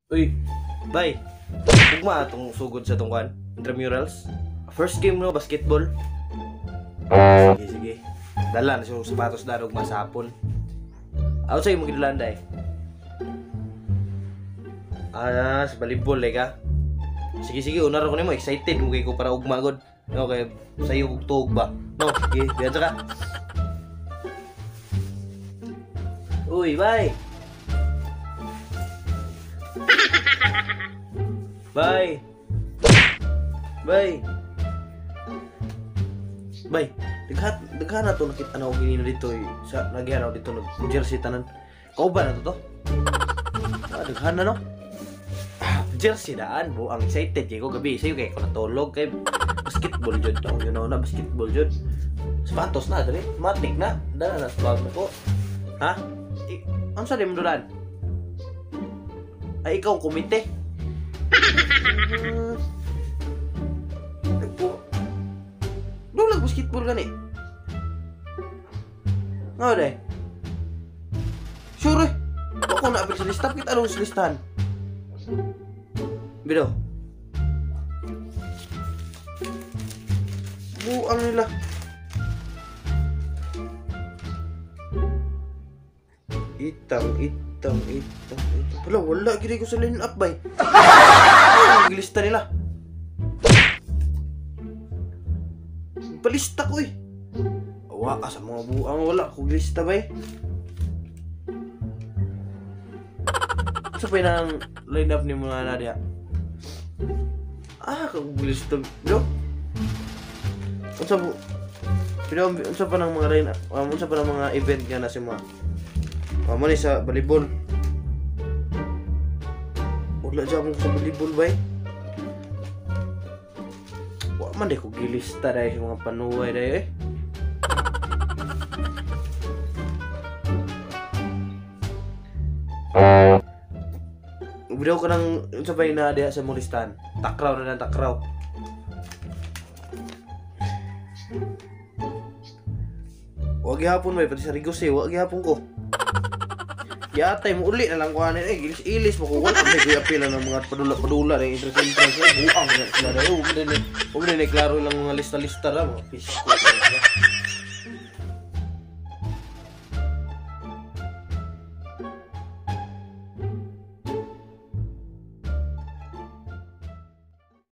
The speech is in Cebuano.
Uy, bye. Ugma atong sugod sa tungkwan. Intramurals. First game no, basketball. Sige, sige. Dala na siya sapatos na ugma sa hapon. Ako sa'yo mo gidulan day. Ah, sa volleyball eh ka. Sige, sige, unar ko nimo, excited mo kay ko para ugma god. No, kay sayo kog tuog ba. No, sige, diyan ka. Uy, bye. Bye. Bye. Bye. Daghan na to nakita na og ginina dito eh. Sa nagyan ako dito nag jersey tanan. Kauban na to to. Ah, daghan na no. Ah, jersey daan bo ang excited kay ko gabi sayo kay ko natulog kay basketball jud tong you know na basketball jud. Sapatos na dali, matik na. Dala na sa bag ko. Ha? Unsa di mo dulan? Ay ikaw komite. Nagpo. Dulag basketball gani. Nga de. Sure. Ako na apil sa lista, kita anong sa listahan. Bido. Buang nila. Itang, itang, itang, itang. Wala, wala gid ko sa line up bay. Ay, lista nila. Palista ko eh. Awa ka sa mga buang, wala ko lista bay. Sa pa nang line up ni mga nadia. Ah, kag lista bro. Unsa po? Pero unsa pa nang mga line up, unsa pa nang mga event nga na si mga. Mo ni sa volleyball. Wala jud sa volleyball bay. Wa man di ko gilista dahil sa mga panuway dahil eh. Bidaw ka ng unsa pa na diha sa mong listahan. Takraw na lang, takraw. Wa gihapon bay pati sa Rigos eh, wa gihapon ko. Yatay mo uli na lang ko ani eh, ilis-ilis mo ko wala may guyapil ng mga padula-padula na interest eh, buang na sila dahil. Huwag na klaro lang mga lista-lista ra mga fish ko.